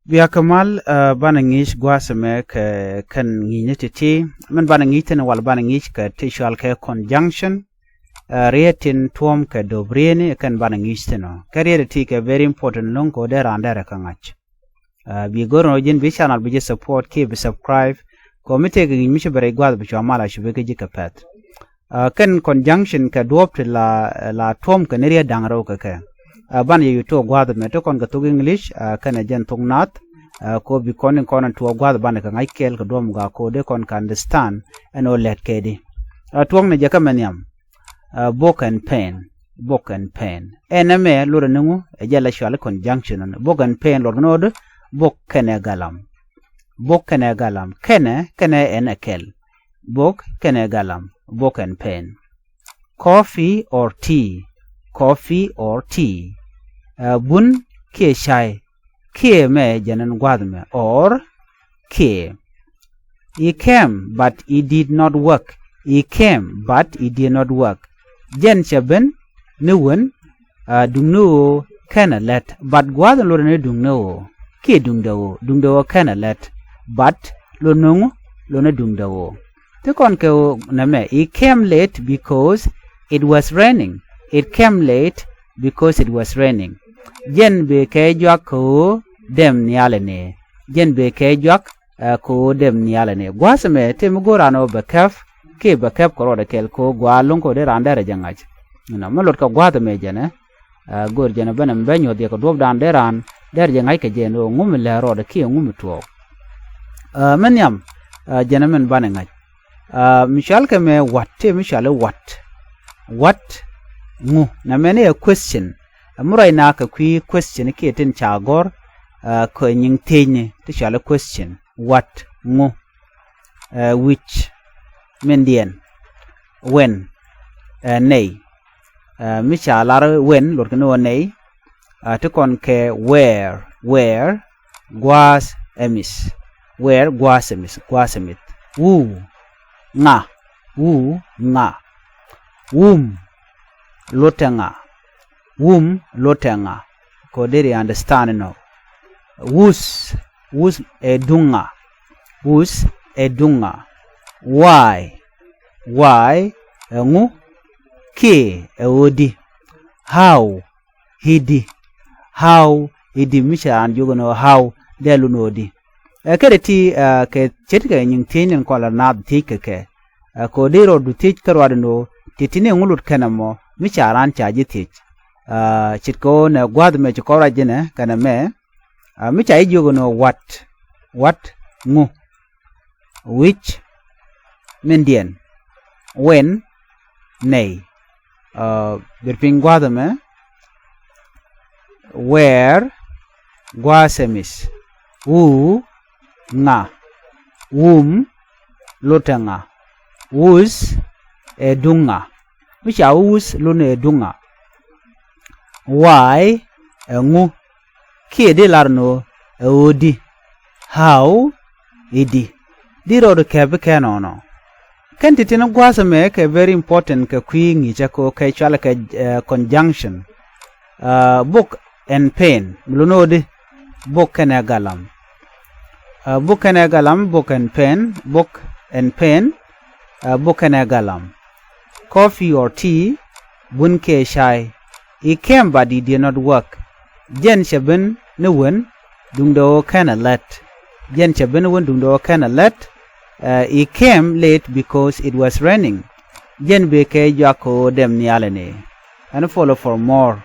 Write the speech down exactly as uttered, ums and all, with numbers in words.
Bia kɛ mal, banɛ ŋi̱i̱c gua̱a̱th ɛmɛ kɛ kɛn ŋi̱i̱cni ti̱ti̱. Min banɛ ŋi̱i̱c thi̱n wal banɛ ŋi̱i̱c kɛ ti cɔal kɛ conjunction. Riet tin tuɔ̱ɔ̱m kɛ do̱p rietni kɛn banɛ ŋi̱i̱c thi̱n ɔ. Kɛ riet ti kɛ very important lo̱ŋ kɛ ɣöö dee raan derɛ kɛ ŋa̱c. Bi go̱r ɛn ɣöö ji̱n bi channel bi ji̱ support kiɛ bi subscribe. Kɛ ɣöö mi tëëkɛ ŋi̱i̱c mi ci bɛ rɛy gua̱a̱th bi cua mal a ci bi kä ji̱ kɛ pɛ̈th. Kɛn conjunction kɛ duɔ̱ɔ̱p ti la, la tuɔ̱ɔ̱m kɛ ni riet da̱ŋ rɛw kɛ kɛ. Banɛ yɛ yut ti ɣöö gua̱a̱th ɛmɛ ti kɔn kɛ thok English, kɛnɛ jɛn thok naath. Kɛ ɣöö bi kɔn in kɔn in tuɔɔk gua̱a̱th banɛ kɛ ŋa̱c kɛɛl kɛ duɔ̱ɔ̱m gak kɛ ɣöö dee kɔn kɛ understand ɛn ɣöö lɛt kɛ di. Tuɔ̱ɔ̱knɛ jɛ kä mɛ nhiam. Book and pen. Book and pen. Ɛn ɛmɛ luɔtdɛ ni ŋu? Ɛ jɛn la cɔali conjunction. Book and pen luɔtdɛ ni ɣöö di book kɛnɛ galam. Book kɛnɛ galam. Kɛnɛ, kɛnɛ ɛn ɛ kɛl. Book kɛnɛ galam. Book and pen. Coffee or tea? Coffee or tea? Bun kiɛ cay? Kiɛ mɛ jɛn ɛn gua̱a̱th ɛmɛ, or kiɛ. He came but he did not work. He came but he did not work. Jɛn cɛ ben ni wen, duŋni ɣöö kɛnɛ lät. But gua̱a̱th ɛn luɔtdɛ ni duŋni ɣöö kiɛ duŋdɛ ɣöö, duŋdɛ ɣöö kɛnɛ lät. But luɔtdɛ ni ŋu? Luɔtdɛ ni duŋdɛ ɣöö. Ti kɔn kɛ ɣöö nɛmɛ, he came late because it was raining. It came late because it was raining. Jɛn bëë kɛ juak kɛ ɣöö dɛm nhial ɛnɛ. Jɛn bëë kɛ juak kɛ ɣöö dɛm nhial ɛnɛ. Gua̱a̱th ɛmɛ tëë mi go̱o̱r raan ɣöö bɛ kɛp, kiɛ bɛ kɛp kɛ rɔɔdɛ kɛl kɛ ɣöö gɔaa lo̱ŋ kɛ ɣöö dee raan derɛ jɛ ŋa̱c. Nɔ mi lot kɛ gua̱a̱th ɛmɛ jɛnɛ. Go̱o̱r jɛnɛ ben ɛm bɛ nyuɔ̱th yɛ kɛ duɔ̱ɔ̱pdan dee raan derɛ jɛ ŋa̱c kɛ jɛn ɣöö ŋu mi lɛ̱r rɔɔdɛ kiɛ ŋu mi tuɔɔk. Mɛ nhiam, jɛnɛ min banɛ ŋa̱c. Mi cɔal kɛ mɛ what, tëë mi cɔal i̱ what. What? Ŋu? Nɛmɛ ni ɛ question. Ɛ mi ruacna kɛ kui̱ question kiɛ tin ca gɔ̱r kɛ nyiŋ thiecni ti cɔal i̱ question. What? Ŋu? Which? Mindiɛn. When? Nɛy. Mi ca lar when luɔtkɛ ni ɣöö nɛy. Ti kɔn kɛ where, where, gua̱a̱th ɛ mi̱th. Where, gua̱a̱th ɛ mi̱th, gua̱a̱th ɛ mi̱th. Who? Ŋa? Who? Ŋa? Whom? Lotɛ ŋa? Whom? Lotɛ ŋa? Kɛ ɣöö deri understand inɔ. Whose? Whose ɛ duŋ ŋa? Whose ɛ duŋ ŋa? Why? Why ɛ ŋu? Kiɛ ɛ ɣöö di? How? I̱di? How? I̱di? Mi cɛ raan jiök ɛn ɣöö how, dee lun ɣöö di? Ɛ kɛnɛ ti kɛ ce̱tkɛ nyiŋ thiecni kɔn la naath thiec kɛ kɛ. Kɛ ɣöö dee rɔɔdu thiec kä ruaadɛ ni ɣöö ti ti ni ŋu lut kɛnɛ mɔ mi ca raan ca ji̱ thiec. Ce̱tkɛ ɣöö nɛ gua̱a̱th mɛ ci kɔn ruac ji̱nɛ kɛnɛ mɛ. Mi ca ji̱ jiök ɛn ɣöö what? What? Ŋu? Which? Mindiɛn. When? Nɛy. Ber piny gua̱a̱th ɛmɛ. Where? Gua̱a̱th ɛ mi̱th. Who? Ŋa? Whom? Lotɛ ŋa? Whose ɛ duŋ ŋa? Mi ca wä whose lotnɛ ɛ duŋ ŋa? Why ɛ ŋu? Kiɛ dee lar ni ɣöö ɛ ɣöö di? How? I̱di? Di rɔɔdu kɛp i̱ kɛ nɔnɔ. Kɛn ti tin gua̱a̱th ɛmɛ kɛ very important kɛ kui̱ ŋi̱i̱cä kɛ ɣöö kɛ cɔalɛ kɛ conjunction. Book and pen, mi lot ni ɣöö di? Book kɛnɛ galam. Book kɛnɛ galam, book and pen, book and pen. Book kɛnɛ galam. Coffee or tea? Bun kiɛ cay? He came but he did not work. Jɛn cɛ ben ni wen, duŋdɛ ɣöö kɛnɛ lät. Jɛn cɛ ben ni wen, duŋdɛ ɣöö kɛnɛ lät. He came late because it was raining. Jɛn bëë kɛ juak kɛ ɣöö dɛm nhial ɛnɛ. Ɛn follow for more.